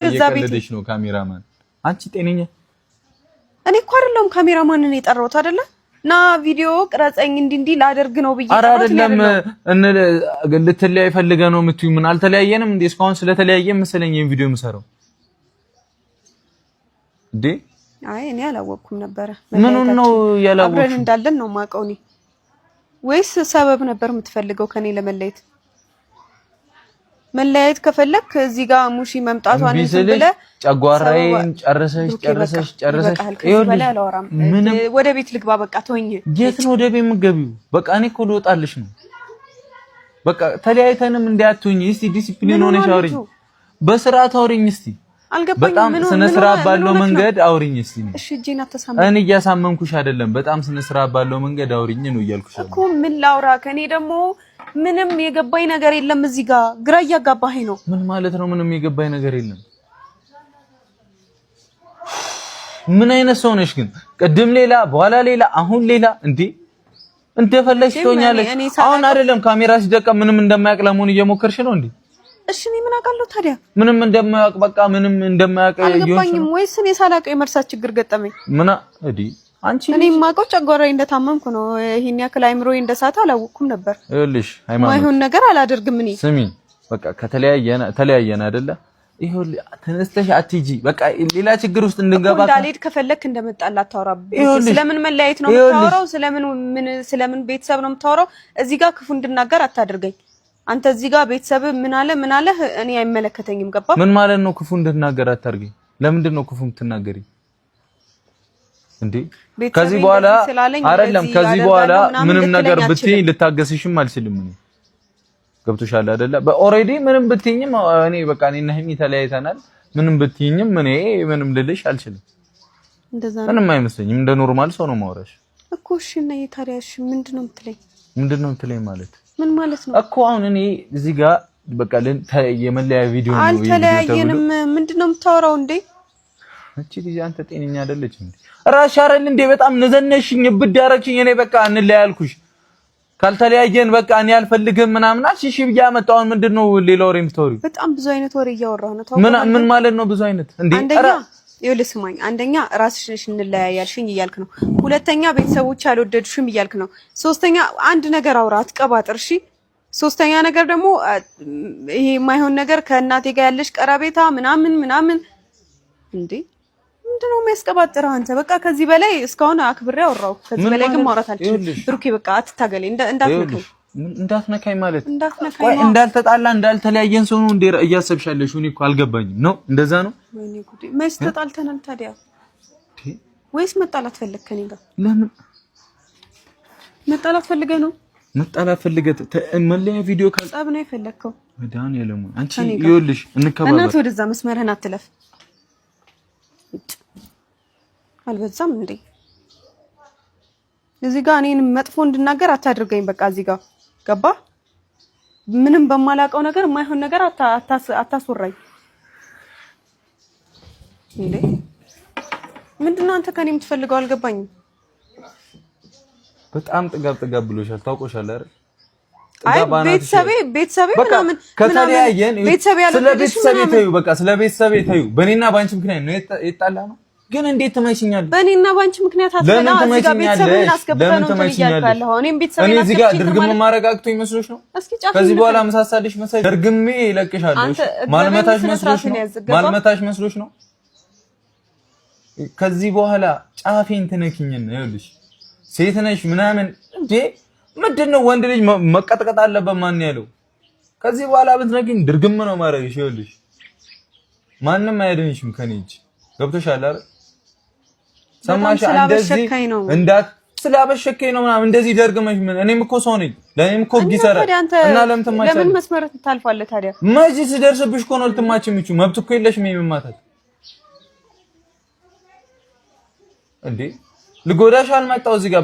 እዛ ቤት እየቀለደች ነው ካሜራማን። አንቺ ጤነኛ? እኔ እኮ አይደለሁም ካሜራማንን የጠራሁት አይደለ? ና ቪዲዮ ቅረጸኝ እንዲህ እንዲህ ላደርግ ነው ብዬ ኧረ ጠራሁት። እኔ አይደለም አይደለሁም። ልትለያይ ፈልገህ ነው የምትይው? ምን አልተለያየንም እንዴ? እስካሁን ስለተለያየን መሰለኝ ይሄን ቪዲዮ የምሰራው እንዴ። አይ እኔ አላወቅኩም ነበረ። ምኑን ነው መለያየታችን ያላወቅሽው? አብረን እንዳለን ነው የማውቀው እኔ። ወይስ ሰበብ ነበር የምትፈልገው ከኔ ለመለየት? መለያየት ከፈለክ እዚህ ጋር ሙሺ መምጣቷን እምቢ እንትን ስልሽ ብለህ ጨጓራዬን ጨርሰሽ ብሩኬ በቃ ጨርሰሽ ጨርሰሽ ይበቃሃል። ከዚህ ይኸውልሽ፣ በላይ አላወራም። ምንም ወደ ቤት ልግባ በቃ ተወኝ። የት ነው ወደ ቤት የምትገቢው? በቃ እኔ እኮ ልወጣልሽ ነው። በቃ ተለያይተንም እንዳትሆኝ። እስቲ ዲሲፕሊን ምን ሆነሽ ሆኗል አውሪኝ፣ ልጁ? በስርዓት አውሪኝ እስቲ። አልገባኝም። በጣም ስነ ምን ስርዓት ሆነ ባለው ነው? መንገድ አውሪኝ እስቲ። እሺ እጄን አታሳምኝ እኔ እያሳመንኩሽ አይደለም። በጣም ስነ ስርዓት ባለው መንገድ አውሪኝ ነው እያልኩሽ እኮ። ምን ላውራ? ከኔ ደግሞ ምንም የገባኝ ነገር የለም። እዚህ ጋር ግራ እያጋባኸኝ ነው። ምን ማለት ነው? ምንም የገባኝ ነገር የለም። ምን አይነት ሰው ነሽ ግን? ቅድም ሌላ፣ በኋላ ሌላ፣ አሁን ሌላ። እንዴ እንደፈለግሽ ትሆኛለሽ። እኔ አሁን አይደለም ካሜራ ሲደቀ ምንም እንደማያውቅ ለመሆን እየሞከርሽ ነው እንዴ? እሺ እኔ ምን አውቃለሁ ታዲያ? ምንም እንደማያውቅ በቃ ምንም እንደማያውቅ እየሆንሽ አልገባኝም። ነው። ወይስ እኔ ሳላውቀው የመርሳት ችግር ገጠመኝ? ምን እንዴ አንቺ እኔ የማውቀው ጨጓራዬ እንደታመምኩ ነው። ይሄን ያክል አይምሮዬ እንደሳተ አላወቅኩም ነበር። ይኸውልሽ ሃይማኖት፣ ማይሆን ነገር አላደርግም እኔ። ስሚ በቃ ከተለያየን ተለያየን አይደለ? ይኸውልሽ ተነስተሽ አትሂጂ። በቃ ሌላ ችግር ውስጥ እኮ እንድንገባ እንዳልሄድ ከፈለክ እንደመጣላ አታውራ። ይኸውልሽ፣ ስለምን መለያየት ነው ይኸውልሽ፣ የምታወራው? ስለምን ምን ስለምን ቤተሰብ ነው የምታወራው? እዚህ ጋር ክፉ እንድናገር አታድርገኝ። አንተ እዚህ ጋር ቤተሰብ ምን አለ ምን አለ እኔ አይመለከተኝም። ገባ? ምን ማለት ነው? ክፉ እንድናገር አታርገኝ። ለምንድን ነው ክፉ የምትናገሪ እንዴ? ቤተሰቤ ከዚህ በኋላ እንደዚህ ስላለኝ አይደለም እንደዚህ ከዚህ በኋላ አደርጋለሁ ምናምን ምንም ልትለኝ ነገር ብትይኝ አትችልም። ልታገስሽም አልችልም። እኔ ገብቶሻል አይደለ? በ already ምንም ብትይኝም እኔ በቃ እኔና ሀይሚ ተለያይተናል። ምንም ብትይኝም እኔ ምንም ልልሽ አልችልም። እንደዛ ነው ምንም አይመስለኝም። እንደ normal ሰው ነው የማወራሽ። እኮ። እሺ እና ታዲያ እሺ ምንድን ነው የምትለኝ? ምንድን ነው የምትለኝ ማለት ምን ማለት ነው? እኮ አሁን እኔ እዚህ ጋር በቃ የመለያ ቪዲዮ ነው ይሄ ቪዲዮ ተብሎ አልተለያየንም። ምንድን ነው የምታወራው እንዴ? እቺ ልጅ አንተ ጤነኛ አይደለች እንዴ? ራስሽ አይደል እንዴ? በጣም ነዘነሽኝ፣ እብድ ያደረግሽኝ። እኔ በቃ እንለያይ አልኩሽ። ካልተለያየን በቃ እኔ አልፈልግም ምናምን አልሽ። እሺ ብዬ አመጣሁ። አሁን ምንድን ነው ሌላ ወሬ የምታወሪው? በጣም ብዙ አይነት ወሬ እያወራህ ነው። ምን ታውቀዋለህ? ምን ማለት ነው? ብዙ አይነት እንዴ? አንደኛ ኧረ ይኸውልህ ስማኝ፣ አንደኛ ራስሽ ነሽ እንለያይ ያልሽኝ እያልክ ነው። ሁለተኛ ቤተሰቦች አልወደዱሽም እያልክ ነው። ሶስተኛ አንድ ነገር አውራ፣ አትቀባጥር። እሺ። ሶስተኛ ነገር ደግሞ ይሄ የማይሆን ነገር ከእናቴ ጋር ያለሽ ቀረቤታ ምናምን ምናምን። እንዴ ምንድነው የሚያስቀባጥረው አንተ? በቃ ከዚህ በላይ እስካሁን አክብሬ አወራሁ። ከዚህ ምን በላይ ግን ማለት? ማውራት አልችልም። ይኸውልሽ፣ ብሩኬ በቃ አትታገለኝ፣ እንዳትነካኝ፣ ይኸውልሽ፣ እንዳትነካኝ ማለት እንዳትነካኝ ቆይ ነው። እንዳልተጣላ እንዳልተለያየን ሰው ነው እንዴ እያሰብሻለሽ? እኔ እኮ አልገባኝም። ነው እንደዛ ነው? ወይኔ ጉዴ! መች ተጣልተናል ታዲያ? ወይስ መጣላት ፈለግ ከኔ ጋር? ለምን መጣላት ፈልገህ ነው? መጣላት ፈልገህ መለያ ቪዲዮ ካል ጸብ ነው የፈለግከው? መድኃኒዓለም አንቺ ከእኔ ጋር። ይኸውልሽ እንከባበር። እናትህ ወደዛ መስመርህን አትለፍ። አልበዛም እንዴ? እዚህ ጋር እኔን መጥፎ እንድናገር አታድርገኝ። በቃ እዚህ ጋር ገባ? ምንም በማላውቀው ነገር የማይሆን ነገር አታስወራኝ። እንዴ ምንድነው አንተ ከኔ የምትፈልገው? አልገባኝም። በጣም ጥጋብ ጥጋብ ብሎሻል። ታውቆሻል አይደል? አይ ጥጋብ አናትሽ ቤተሰቤ ቤተሰቤ በቃ ምናምን ከተለያየን ቤተሰቤ ስለ ያልወደደሽ ቤተሰቤ ምናምን ተዩ፣ በቃ ስለ ቤተሰቤ ተዩ። በእኔና በአንቺ ምክንያት ነው የጣላ ነው። ግን እንዴት ትመችኛለሽ? በእኔና ባንቺ ምክንያት አትበላ። ለምን እዚህ ጋር ቤተሰብህን ትመችኛለሽ? አስገብተህ ለምን ነው እንትን እያልክ ትመችኛለሽ? ያለኸው። እኔም ቤተሰቤን እኔ እዚህ ጋር አስገብቼ እንትን ድርግም ማለት ማድረግ አቅቶኝ መስሎሽ ነው? እስኪ ጫፍ ከዚህ በኋላ እንከን። መሳሳልሽ መሰለኝ ደርግሜ እለቅሻለሁ። አንተ እሺ? ማልመታሽ እግዚአብሔርን ስነ መስሎሽ ስርዓትን ነው? ያዝ። ገባ? ማልመታሽ መስሎሽ ነው? ከዚህ በኋላ ጫፌን ትነኪኝና ይኸውልሽ ሴት ነሽ ምናምን እንዴ ምንድን ነው? ወንድ ልጅ መቀጥቀጥ አለበት። ማን ያለው? ከዚህ በኋላ ብትነኪኝ ድርግም ነው ማድረግሽ። ይኸውልሽ ማንም አያድንሽም ከኔ እጅ። ገብቶሻል አይደል? ሰማሽ? እንደዚህ ስላበሸከኝ ነው። እንዳት ስላበሸከኝ ነው ምናምን እንደዚህ ደርግመሽ ምን? እኔም እኮ ሰው ነኝ። ለእኔም እኮ ሕግ እና ይሰራል። ታዲያ አንተ እና ለምን ትማቻለሽ? ለምን መስመር ታልፋለህ ታዲያ? መቼ ስደርስብሽ እኮ ነው ልትማች የምችው። መብት እኮ የለሽም የመማታት እንዴ። ልጎዳሽ አልመጣሁ እዚህ ጋር።